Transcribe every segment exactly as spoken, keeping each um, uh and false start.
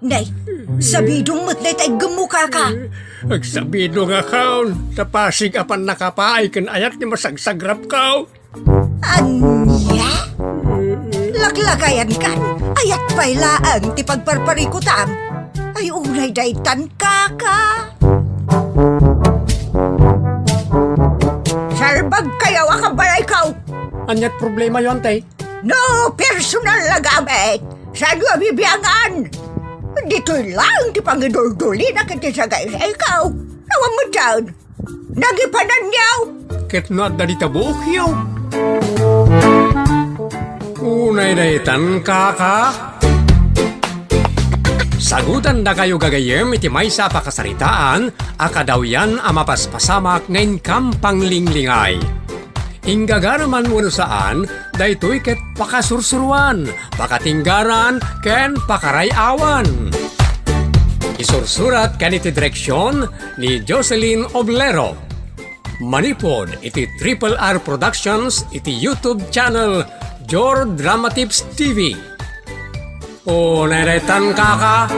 Nay, sabidong met dayta iggemmo, kaka. Agsabidong a kaon, ta pasig a pannakapaay ken ayat ti masagsagrapko. Ania? Laklakayankan, ayat pay laeng ti pagparparikutam. Ay, unay daytan, kaka. Salbagkayo a kabalayko. Aniat problemayo, ante? No personal a gamit, saanyo a bibiangan. Ditoy laeng ti pangiduldulina ket ti sagaysayko. Awan met daan. Nagipananyo. Ket no adda dita buokyo. Unay daytan, kaka. Sagutandakayo gagayyem iti maysa a pakasaritaan a kadawyan a mapaspasamak nga inkam panglinglingay. Inggagaraman wenno saan, daytoy ket pakasursuroan, pakatinggaran, ken pakaray-awan. Isursurat ken iti direksion ni Jocelyn Oblero. Manipud iti Triple R Productions iti YouTube channel Jor Dramatips T V. O, nairetan, kaka.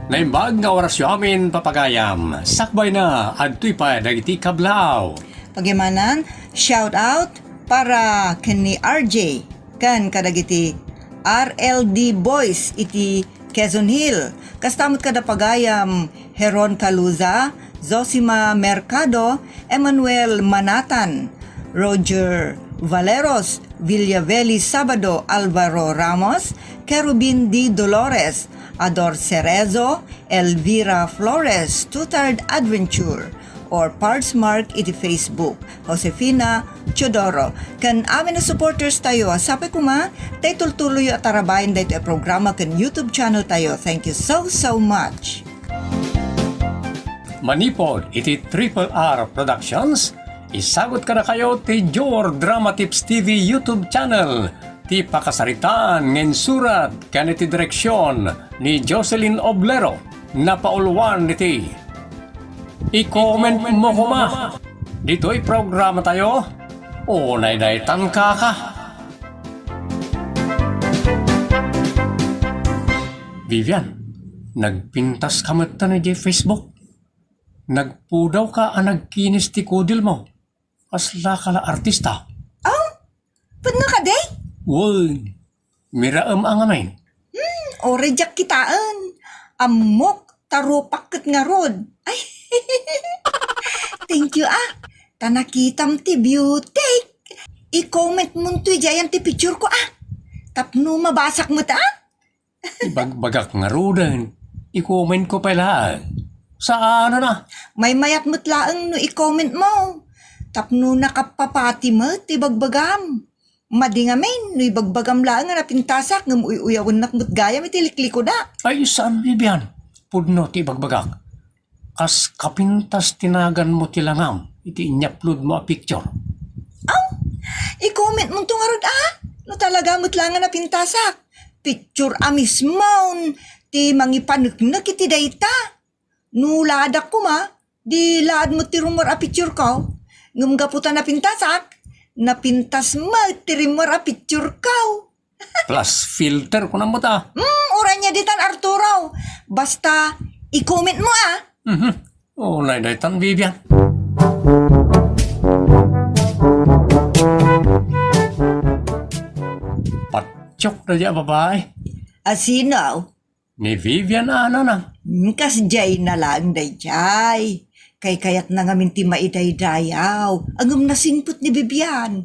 Naimbag nga orasyo amin, papagayam. Sakbay na, adtoy pay dagiti kablaaw. Pagayamanan, shout out para ken ni R J ken kadagiti R L D Boys iti Quezon Hill. Kasta met kada pagayam, Heron Caluza, Zosima Mercado, Emmanuel Manatan, Roger Valeros, Villavelli Sabado, Alvaro Ramos, Kerubin D. Dolores, Ador Cerezo, Elvira Flores, Two-Third Adventure, or Pards Mark iti Facebook, Josefina Teodoro, ken amin a supporters tayo a sapay koma ta itultuloyyo a tarabayen daytoy a programa ken YouTube channel tayo. Thank you so, so much! Manipud iti Triple R Productions, isagut kadakayo ti Jor Drama Tips T V YouTube channel, ti pakasaritaan nga insurat ken iti direksion ni Jocelyn Oblero, napauluan iti I-comment mo koma. Ditoy programa tayo, unay daytan, kaka. Vivian, nagpintas ka met ta idiay Facebook. Nagpudaw ka a nagkinis ti kudil mo. Kasla ka la artista. Aw, pudno kadi? Wen, miraem a ngamin. Hmm, uray diak kitaen. Ammok, ta rupak ket ngarud. Ay, thank you, ah. Ta nakitam ti beauty. I-comment monto idiayen ti picture ko, ah. Tapno mabasak met, ah. Ibagbagak ngaruden, i-comment ko pay laeng. Saan a na? Maymayat met laeng no i-comment mo. Tapno nakapapati met ti bagbagam. Madi ngamin no ibagbagam laeng a napintasak ngem uy-uyawennak met gayam iti liklikuda. Ay, saan, Vivian? Pudno ti ibagbagak. Kas kapintas ti naganmo ti langam iti inyapload mo a picture. Aw, i-comment monto ngarud, ah? No talaga met laeng a napintasak. Picture a mismon ti mangipaneknek iti dayta. No laadak koma, di laad met ti rummuar a picture ko. Ngem gapu ta napintasak, napintas met ti rimmuar a picture ko. Plus filter, kunam met, ah. Hmm, uray nia ditan, Arturo. Basta, i-comment mo, ah. Mhm. Unay daytan, Vivian. Patiok dayta a babai. A sino? Ni Vivian a nanang. Hmm, kasdiay na laeng daydiay. Kaykayatna ngamin ti maidaydayaw. Ngem nasingpet ni Vivian.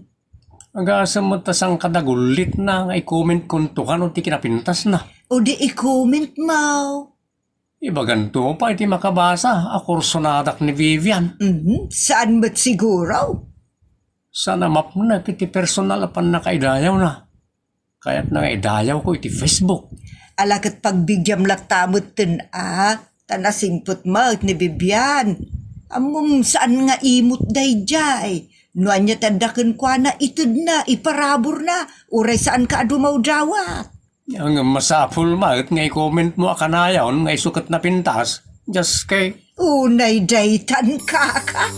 Agasem met ta saan kada gullitna nga i-comment konto kano ti kinapintasna. O di i-comment mo. Ibaganto pay ti makabasa a kursonadak ni Vivian. Mhm, saan met siguro? Saan a mapnek iti personal a pannakaidayawna. Kayatna nga idayawko iti Facebook. Ala ket pagbigyam latta metten a, ta nasingpet met ni Vivian. Ammom, saan nga imot daydiay. No ania ti adda kenkuana, itedna, iparaburna, uray saanka a dumawdawat. Ngem masapul met nga i-comment mo a kanayon nga isu ket napintas, just kay. Unay daytan, kaka.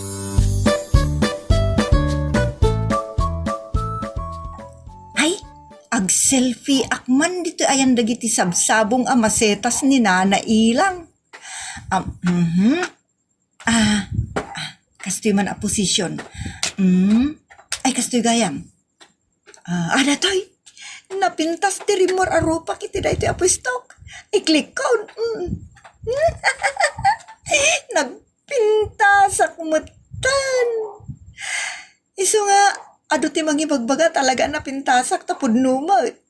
Selfie ak man ditoy ayan dagiti sabsabong a masetas ni Nana Ilang. Am, mhm. Ah, ah, kastoy man a position. Mm. Ay, kastoy gayam. Ah, adatoy. Napintas ti rimmuar a rupak iti daytoy a puestok. I-click ko. Mm. Nagpintasak metten. Isu nga, adu ti mangibagbaga talaga a napintasak ta pudno met.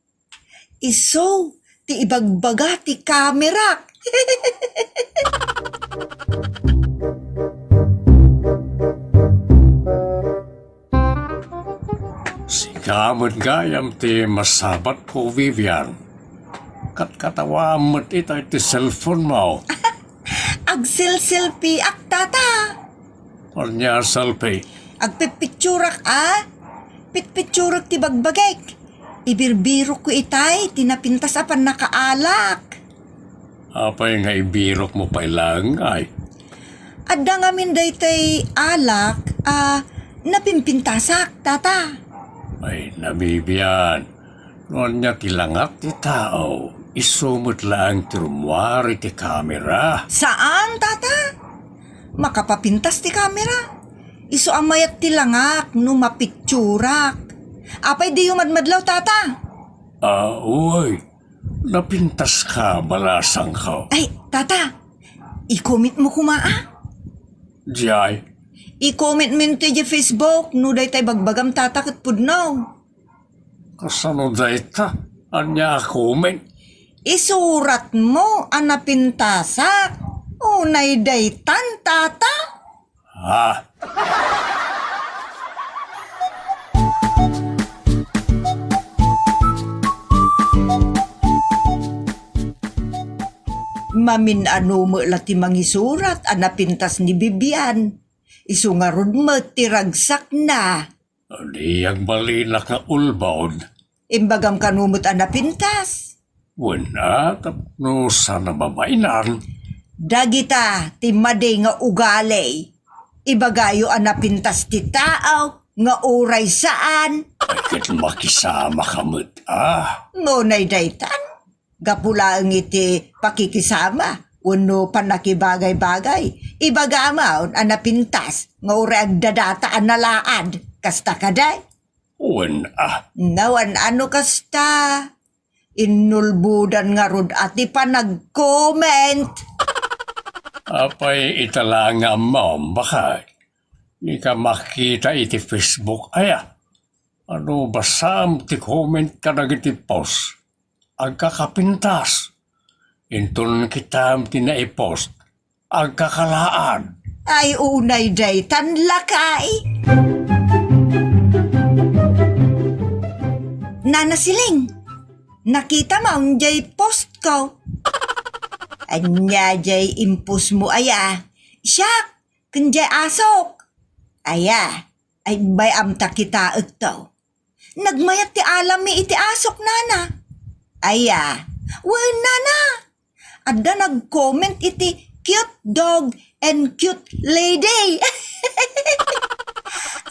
Isu ti ibagbaga ti kamerak. Sika met gayam ti masabatko, Vivian. Katkatawaam met ita iti cellphone mo. Agselselfiak, tata. Ania a selfie? Agpipitsurak a. Pitpitsurek ti bagbagek. Ibirbirokko itay ti napintas a pannakaalak. Apay nga ibirokmo pay laeng, ay? Adda ngamin daytoy alak a napimpintasak, tata. Ay, nabibian. No ania ti langat ti tao, isu met laeng ti rummuar iti kamera. Saan, tata? Makapapintas ti kamera. Isu a mayat ti langak no mapitsurak. Apay diyo madmadlaw, tata? Ah, uy. Napintaska, balasangko. Ay, tata. I-comment mo kuma, a? Diay? I-comment mo into idiay Facebook no dayta ibagbagam, tata, ket pudno. Kasano dayta? Ania a comment? Isurat mo a napintasak. Unay daytan, tata. Ha? Mamin-ano met la ti mangisurat a napintas ni Bibian. Isu ngarud met ti ragsakna. Diak balinak nga ulbod. Imbagam kano met a napintas? Wen a, tapno saan a mabaenan. Dagita ti madi nga ugali. Ibagayo a napintas ti tao nga uray saan. Ay, ket makisamaka met, a? Ngunay daytan? Gapu laeng iti pakikisama wenno pannakibagay-bagay, ibagam a napintas nga uray agdadata a nalaad. Kasta kadi? Wen a. Nawan ano kasta? Innulbodan ngarud a ti panag-comment. Apay ita la nga ammom, baket? Dika makita iti Facebook aya? Ano basam ti comment kadagiti post? Agkakapintas. Inton kitam ti naipost, agkakalaad. Ay, unay daytan, lakay. Nana Siling, nakitam a unjay postko. Ania jay impostmo aya? Siak, ken jay asok. Aya, ay, bay-am ta kitaekto. Nagmayat ti alammi iti asok, nana. Aya, wen, nana. Adda nag-comment iti cute dog and cute lady.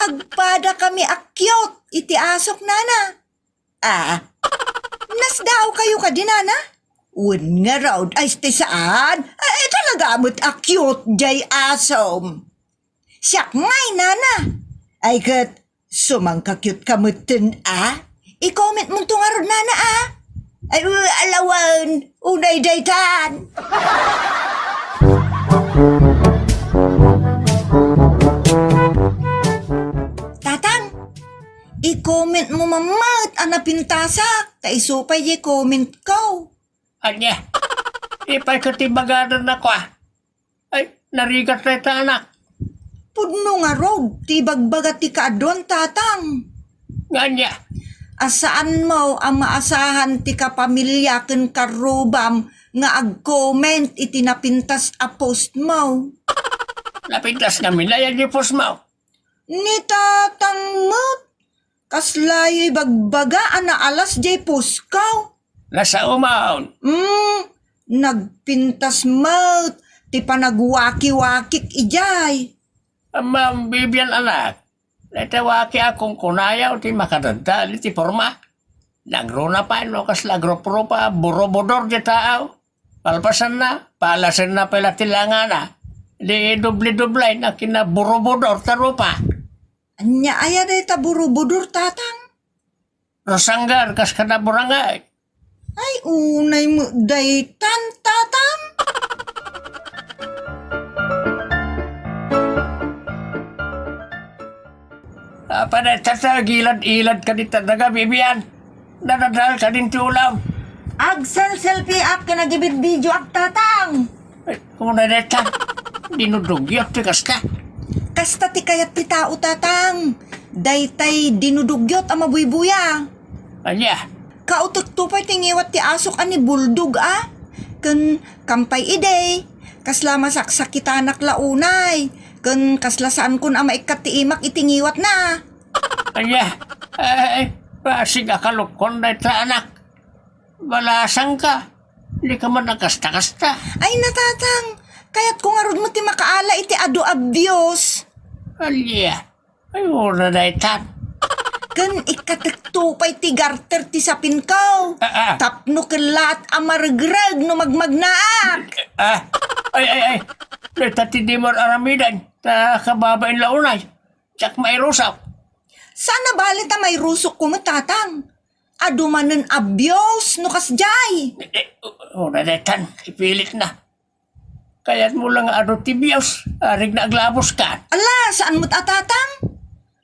Agpada kami a cute iti asok, nana. Ah, nasdaaw kayo kadi, nana? Wen ngarud, ay, ti saan? Ay, talaga met a cute jay asom. Siak ngay, nana. Ay, ket, sumangka-cute ka metten, a? I-comment monto ngarud, nana, a? Ay, u-, alawan, unay daytan. Tatang, i-comment mo mammet a napintasak, ta isu pay i-comment ko. Ania? Ipay ket ti bagadan a kua? Ay, narigat dayta, anak. Pudno ngarud ti ibagbaga ti kaaduan, tatang. Nga ania? A saanmo a maasahan ti kapamilya ken karrubam nga ag-comment iti napintas a postmo. Napintas ngamin, aya di postmo? Ni tatang met, kaslayo ibagbaga a naalas jay postko. Nasaomon. Hmm, nagpintas met ti panagwaki-wakik idiay. Ma'am Vivian, anak, dayta waki a kunkunayo ti makadadael iti porma. Nagruna pay no kasla agrup-rupa, burubudor ti tao. Kalpasanna, palasenna pay la ti langana. Di doble-doble na kinaburubudor ta rupa. Ania aya dayta burubudor, Tatang? Rasanggar kas kada burangay. Ay, unay met daytan, Tatang. Apa dayta ta gilad-ilad ka dita daga, Bibian? Nadadal ka din ti ulam. Agselselfie ak ken agibidbideo ak, Tatang. Ay, kuna dayta. Dinudugyot ti kasta. Kasta ti kayat ti tao, Tatang. Daytay dinudugyot a mabuybuya. Ania? Kautekto pay ti ngiwat ti asok a ni Bulldog a. Ken kampay idi, kasla masaksakitanak la unay. Ken kasla saankon a maikkat ti imak iti ngiwatna. Ania? Ay, basig a kalukkon dayta, anak. Balasangka. Dika man a kasta-kasta. Ay, na, Tatang. Kayatko ngarud met ti makaala iti adu a views. Ania? Ay, una daytan. Ken ikkatekto pay ti garter ti sapinko. Ah, ah. Tapno kellaat a maregreg no magmagnaak. Ah, ay, ay, ay. Dayta ti di mar-aramiden. Ta kababain la unay. Diak mairusok. Saan a bale ta mairusokko met, Tatang. Adu manen a views no kasdiay. Eh, eh, una daytan, ipilit na. Kayatmo la nga adu ti views, arigna aglabos ka. Ala, saan met a, Tatang?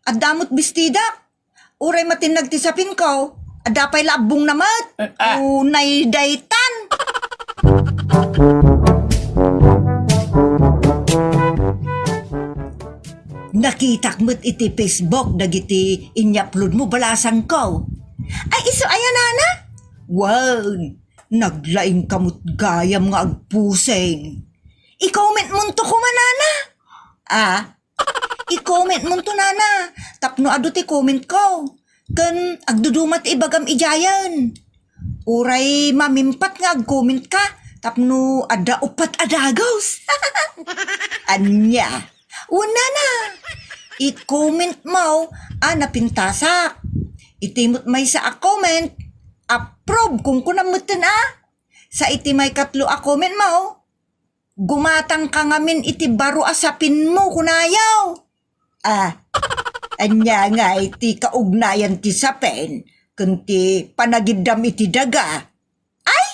Adda met bestidak. Uray matinnag ti sapinko, adda pay la abbongna met. Eh, ah. Unay daytan. Nakitak met iti Facebook dagiti inya-upload mo, balasangko. Ay, isu aya, nana? Wen, naglaingka met gayam nga agpuseng. I-comment monto koma, nana. Ah, i-comment monto, nana, tapno adu ti comment ko. Ken agduduma ti ibagam idiayen. Uray mamimpat nga agcomment ka tapno adda uppat a dagus. Ania? Wen, nana, i-comment mo a napintasak. Iti met maysa a comment, approve, kunkunam metten a. Sa iti maikatlo a comment mo, gumatangka ngamin iti baro a sapinmo, kunayo. Ah, ania ngay ti kaugnayan ti sapin ken ti panagiddam iti daga? Ay!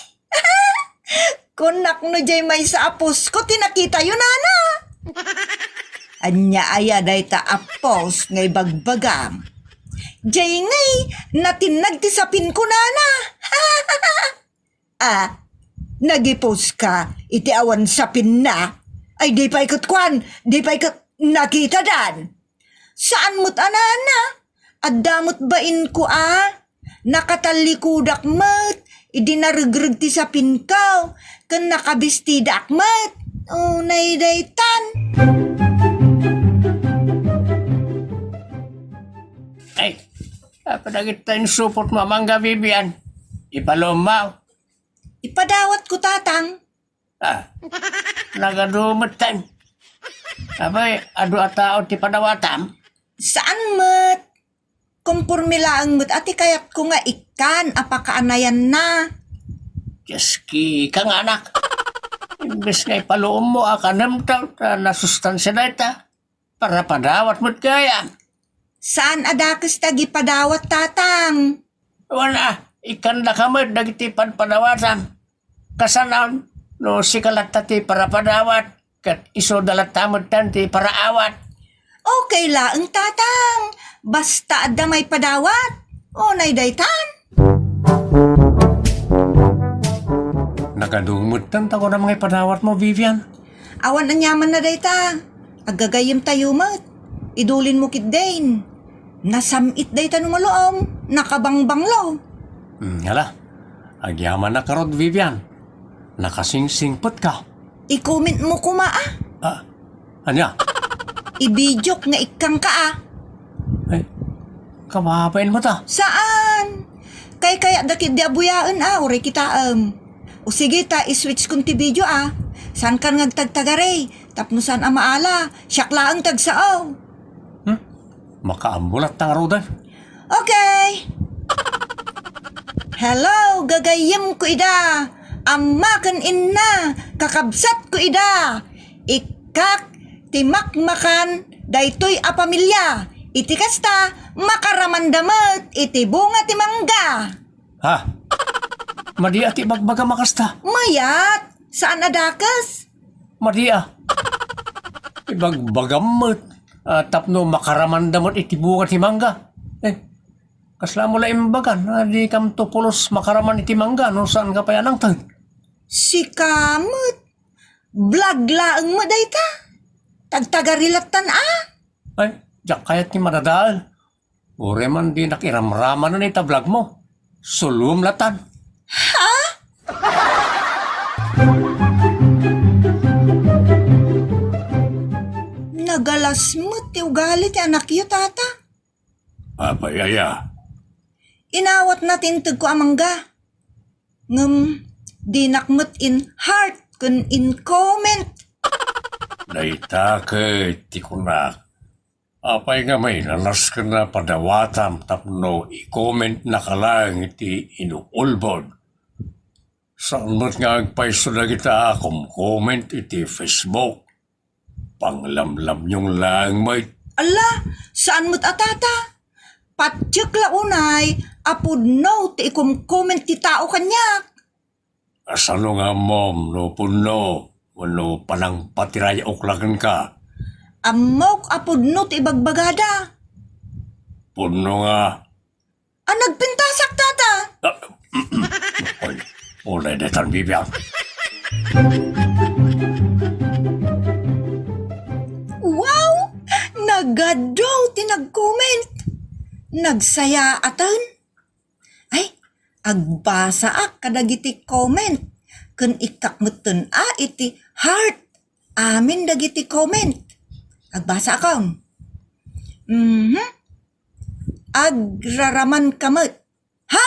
Kunak no diay maysa a post ko ti nakitayo, nana. Ania aya dayta a post nga ibagbagam? Diay ngay natinnag ti sapinko, nana. Ah, nag-i-post ka iti awan sapinna? Ay, di pay ket kuan, di pay ket nakitadan. Saan met a, nana? Adda met bainko a. Nakatalikudak met idi naregreg ti sapinko, ken nakabestidak met. Unay daytan. Ay, apa dagita insupot mo a mangga, Bibian? Ipalommaw. Ipadawatko, Tatang. Ah, nagadu metten. Apay, adu a tao ti padawatam? Saan met. Komporme laeng met a ti kayatko nga ikkan a pakaanayanna. Dios ki, ka nga anak. Imbes nga ipaluom mo a kanemtaw ta nasustansia dayta. Parapadawat met gayam. Saan a dakes ti agipadawat, Tatang? Wen a, ikkandaka met dagiti padpadawatam. Kasano no sika latta ti parapadawat, ket isuda latta metten ti paraawat? Okay laeng, Tatang. Basta adda maipadawat. Unay daytan. Nagadu metten ta kunam nga ipadawatmo, Vivian. Awan aniamanna dayta. Aggagayyemtayo met. Idulin mo ketdin. Nasam-it dayta no maluom, nakabangbanglo. Hmm, hala. Agyamanak ngarud, Vivian. Nakasingsingpetka. I-comment mo koma, a. Ah, ania? Ibidiok nga ikkangka, a. Ay, kababain mo ta. Saan? Kaykayatda ketdi a buyaen, a, uray kitaem. O sige ta, i-switch kon ti video, a. Saankan nga agtagtagari? Tapno saan a maala, siak laeng ti agsao. Hmm? Makaammo latta ngaruden. Okay. Hello, gagayyemko ida. Amma ken inna, kakabsatko ida. Ikkak ti makmakan daytoy a pamilia. Iti kasta, makaramanda met iti bunga ti mangga. Ha? Madi a ti ibagbagam a kasta? Mayat, saan a dakes. Madi a. Ibagbagam met, ah, tapno makaramanda met iti bunga ti mangga. Eh, kasla mo la imbagan, ah, dikam to pulos makaraman iti mangga, no saan ka pay a nangted. Sika met. Vlog laeng met dayta. Tagtagari lattan a. Ay, diak kayat ti madadael. Uray man dinak iramramanen ita vlog mo. Sulom lattan. Ha? Nagalas met ti ugali ti anakyo, tata. Apay aya? Inawatna ti integko a mangga. Ngem dinak met in-heart ken in-comment. Dayta ket ti kunak. Apay ngamin a nasken a padawatam tapno i-commentnaka laeng iti inuulbod? Saan met nga agpayso dagita a kumcomment iti Facebook? Panglamlamyong laeng met. Alla, saan met a tata? Patiek la unay a pudno ti ikumcomment ti tao kaniak. Asano nga ammom no pudno wenno panangpatiray-ok la kenka? Ammok a pudno ti ibagbagada. Pudno nga? A nagpintasak, tata. Ah, oy, unay daytan bibiag. Wow! Nagadu ti nag-comment. Nagsayaaten. Ay, agbasaak kadagiti comment. Ken ikkak metten a iti heart. Amin dagiti comment. Agbasaakon. Mhm. Agraraman ka met. Ha?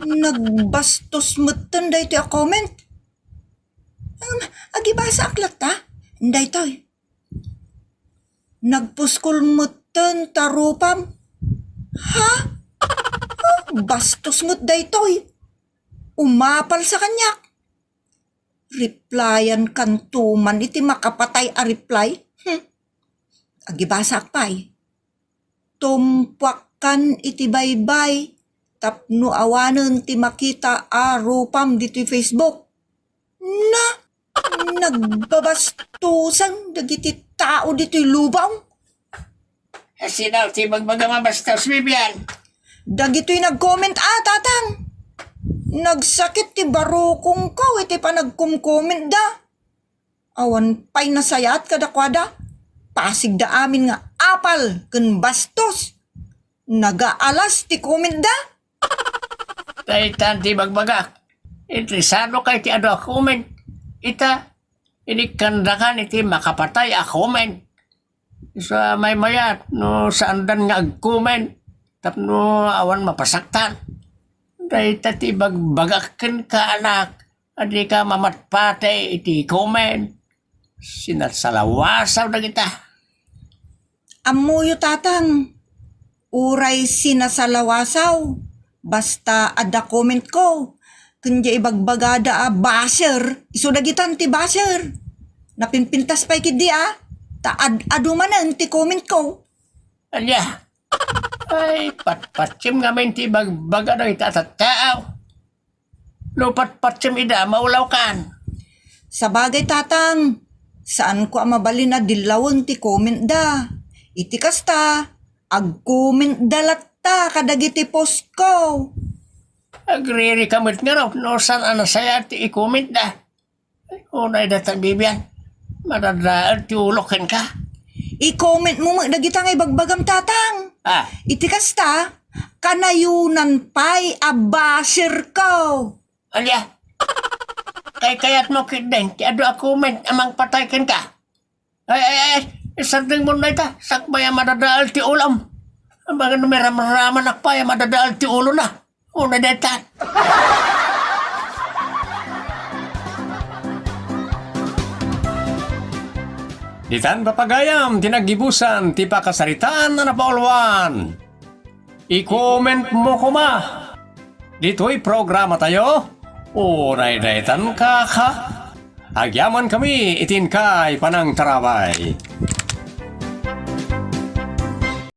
Nagbastos metten daytoy a comment. Agibasa ak latta. Daytoy. Nagpuskol metten ta rupam. Ha? Bastos met daytoy. Umapal sa kaniak. Replyan kanto man iti makapatay a reply. Hmm. Agibasa ak pay. Tumpuakkan iti baybay tapno awanen ti makita a rupam ditoy Facebook. Na, nagbabastosan dagiti tao ditoy lubong. Sino ti ibagbagam a bastos, Bibian? Dagitoy nag-comment a, tatang. Nagsakit ti barukongko iti panagkumcommentda. Awan pay nasayaat kadakuada. Pasigda amin nga apal ken bastos. Nagaalas ti commentda. Daytan ti ibagbagak. Interesado kay ti adu a comment. Ita, inikkandakan iti makapatay a comment. Isu a maymayat no saandan nga ag-comment tapno awan mapasaktan. Dayta ti ibagbagak kenka, anak, a dika mamatpatay iti comment. Sinasalawasaw dagita. Ammoyo, tatang, uray sinasalawasaw, basta adda commentko, ken diay ibagbagada a basher, isu dagitan ti basher. Napinpintas pay ketdi a, ta ad-adu manen ti commentko. Ania? Ay, patpatiem ngamin ti ibagbaga dagita a tattao. No patpatiem ida, maulawkan. Sabagay, tatang, saanko a mabalin a dillawen ti commentda. Iti kasta, ag-commentda latta kadagiti postko. Agririka met ngarud no saan a nasayaat ti i-commentda. Ay, unay dayta, Bibian. Madadael ti ulok kenka. I-commentmo met dagita nga ibagbagam, tatang. Ah. Iti kasta, kanayonan pay a basherko. Ania? Kaykayatmo ketdin ti adu a comment a mangpatay kenka? Ay, ay, ay, isardengmon dayta, sakbay a madadael ti ulom. Amangan no may ramramanak pay a madadael ti ulona. Una dayta. Ditan papagayam ti naggibusan ti pakasaritaan a napauluan. I-commentmo koma. Ditoy programa tayo, uray daytan kaka. Agyaman kami iti inkay panangtarabay.